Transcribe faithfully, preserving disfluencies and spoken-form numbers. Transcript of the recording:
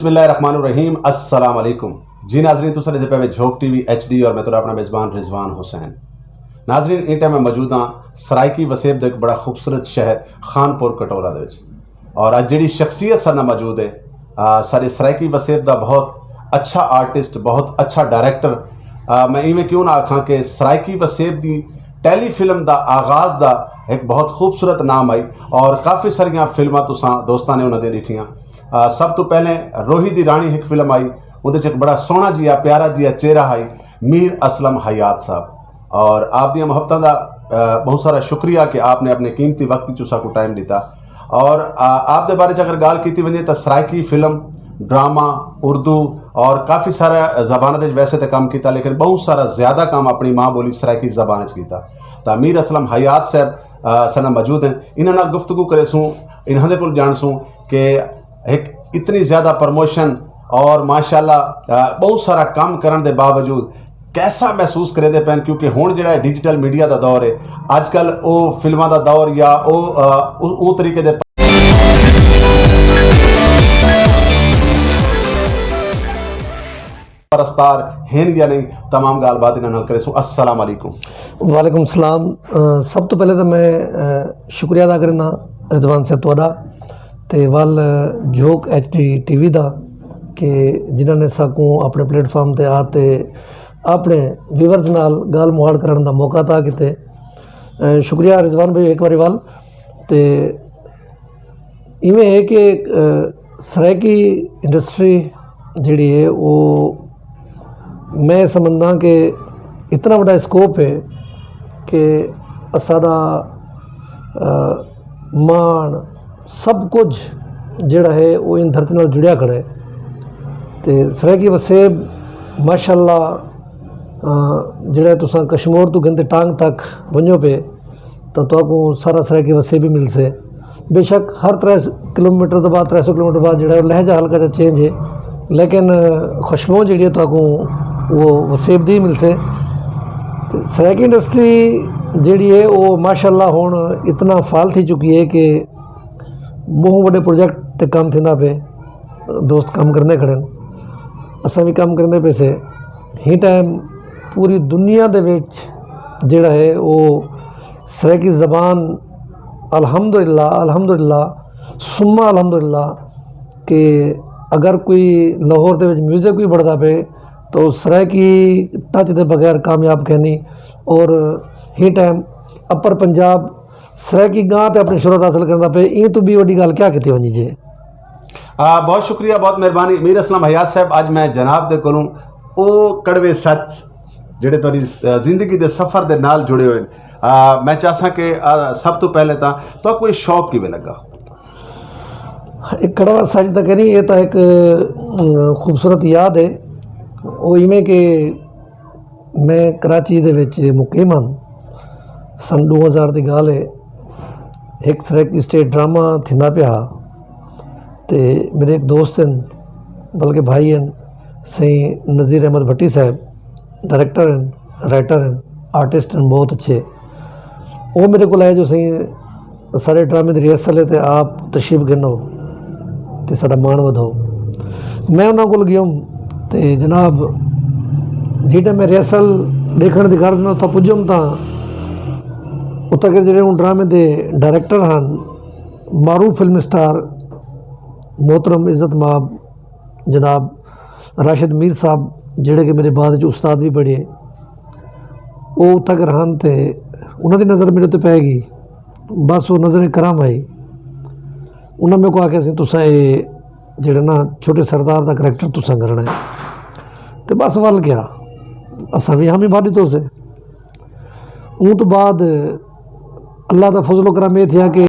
بسم اللہ الرحمن الرحیم، السلام علیکم۔ جی ناظرین، تساں دے پے جھوک ٹی وی ایچ ڈی اور میں تہاڈا اپنا میزبان رضوان حسین۔ ناظرین، ان ٹائم میں موجود ہاں سرائیکی وسیب دا ایک بڑا خوبصورت شہر خان پور کٹورا دے وچ۔ اور اج جڑی شخصیت سارے نال موجود ہے، آ، سارے سرائیکی وسیب دا بہت اچھا آرٹسٹ، بہت اچھا ڈائریکٹر۔ آ، میں ایویں کیوں نہ آکھاں کہ سرائیکی وسیب دی ٹیلی فلم دا آغاز دا ایک بہت خوبصورت نام آئی، اور کافی ساریاں فلماں تساں دوستاں نے انہاں دے ڈیٹھیاں۔ آ، سب تو پہلے روہی دی رانی ایک فلم آئی، اندے چ ایک بڑا سوہنا جیا، پیارا جیا چہرہ آئی، میر اسلم حیات صاحب۔ اور آپ دیاں محبتاں دا، آ، بہت سارا شکریہ کہ آپ نے اپنے قیمتی وقت وچ اساں کو ٹائم دیتا۔ اور، آ، آپ دے بارے چ اگر گال کیتی ونجے تاں سرائیکی فلم، ڈرامہ، اردو اور کافی سارا زباناں دے وچ ویسے تے کم کیتا، لیکن بہت سارا زیادہ کم اپنی ماں بولی سرائیکی زبان وچ کیتا۔ تاں میر اسلم حیات صاحب، آ، ساڈے نال موجود ہیں، انہاں نال گفتگو کرے سوں، انہاں دے کول جان سوں کہ ایک اتنی زیادہ پروموشن اور ماشاءاللہ، آ، بہت سارا کم کرن دے باوجود کیسا محسوس کرے دے پین، کیونکہ ہن جڑا ہے ڈیجیٹل میڈیا دا دور ہے، اج کل او فلماں دا دور یا او، آ، او او طریقے دے پرستار ہن یا نہیں، تمام گال بات انہاں نال کرے سوں۔ السلام علیکم۔ وعلیکم السلام۔ آ، سب تو پہلے تو میں، آ، شکریہ ادا کرنا رضوان صاحب تہاڈا تے ول جھوک ایچ ڈی ٹی وی دا کہ جنہاں نے ساکوں اپنے پلیٹ فارم تے آ تے اپنے ویورز نال گال مہاڑ کرن دا موقع عطا کیتے۔ اے، شکریہ رضوان بھائی ایک واری ول۔ تے ایویں ہے کہ، اے، سرائیکی انڈسٹری جڑی ہے وہ میں سمجھنا کہ اتنا بڑا اسکوپ ہے کہ اساڈا، آ، مان سب کچھ جڑا ہے وہ ان دھرتی نال جڑیا کھڑا ہے۔ تے سرائیکی وسیب ماشاءاللہ، آ، جڑا ہے تساں کشمور تو گندے ٹانگ تک ونجو پے، تاں تہاکوں سارا سرائیکی وسیب بھی مل سے۔ بے شک ہر ترے کلومیٹر تو بعد، ترے سو کلومیٹر بعد جڑا ہے لہجہ ہلکا جا چینج ہے، لیکن خوشبو جڑی ہے تہاکوں وہ وسیب دی مل سے۔ تے سرائیکی انڈسٹری جڑی ہے وہ ماشاءاللہ ہن اتنا فعال تھی چکی ہے کہ بہت بڑے پروجیکٹ تے کام تھیندا پے، دوست کام کرنے کھڑے ہیں، اساں بھی کام کرنے پے سے۔ ہی ٹائم پوری دنیا دے وچ جڑا ہے وہ سرائیکی زبان الحمدللہ، الحمدللہ، ثم الحمدللہ کہ اگر کوئی لاہور دے وچ میوزک بھی بڑھدا پے تو سرائیکی ٹچ دے بغیر کامیاب کہنی۔ اور ہی ٹائم اپر پنجاب سرائیکی گاں تے اپنی شہرت حاصل کردا پے، ایں تو بھی وڈی گل کیا کیتی ونجی جے؟ آ، بہت شکریہ، بہت مہربانی میر اسلم حیات صاحب۔ اج میں جناب دے کولوں او کڑوے سچ جڑے تہاڈی، آ، زندگی دے سفر دے نال جڑے ہوئے نے۔ آ، میں چاہساں کہ، آ، سب تو پہلے تاں تہاکوں کوئی شوق کیویں لگا؟ ایک کڑوا سچ تک نہیں، یہ تو ایک، آ، خوبصورت یاد ہے۔ وہ ایویں کہ میں کراچی دے وچ مقیم ہاں۔ سن دو ہزار دی گال ہے، ایک سرائیکی اسٹیج ڈرامہ تھیندا پیا ہا۔ تے میرے ایک دوست ہیں، بلکہ بھائی ہیں، سائیں نذیر احمد بھٹی صاحب، ڈائریکٹر ہیں، رائٹر ہیں، آرٹسٹ ہیں، بہت اچھے۔ وہ میرے کو آئے جو سائیں سارے ڈرامے دی ریہرسل ہے تے آپ تشریف گھنو تے ساڈا مان ودھاؤ۔ میں انہاں کول گیاں تے جناب، جیڑا میں ریہرسل دیکھن دی غرض نال اتھاں پجم تاں اتھاں کے جڑے ہن ڈرامے دے ڈائریکٹر ہن، معروف فلم سٹار محترم عزت ماب جناب راشد میر صاحب، جڑے کہ میرے بعد وچ استاد بھی بنے، وہ اتھاں کے رہن تے انہاں دی نظر میرے تے پے گئی۔ بس وہ نظر کرم آئی۔ انہاں میرے کو آخیا سی، "تساں اے جڑا نا چھوٹے سردار دا کریکٹر تساں کرنا ہے۔" تے بس ول گیا، اساں بھی ہم ہی بھاڈی تو سے۔ اون تو بعد اللہ دا فضل و کرم یہ تھیا کہ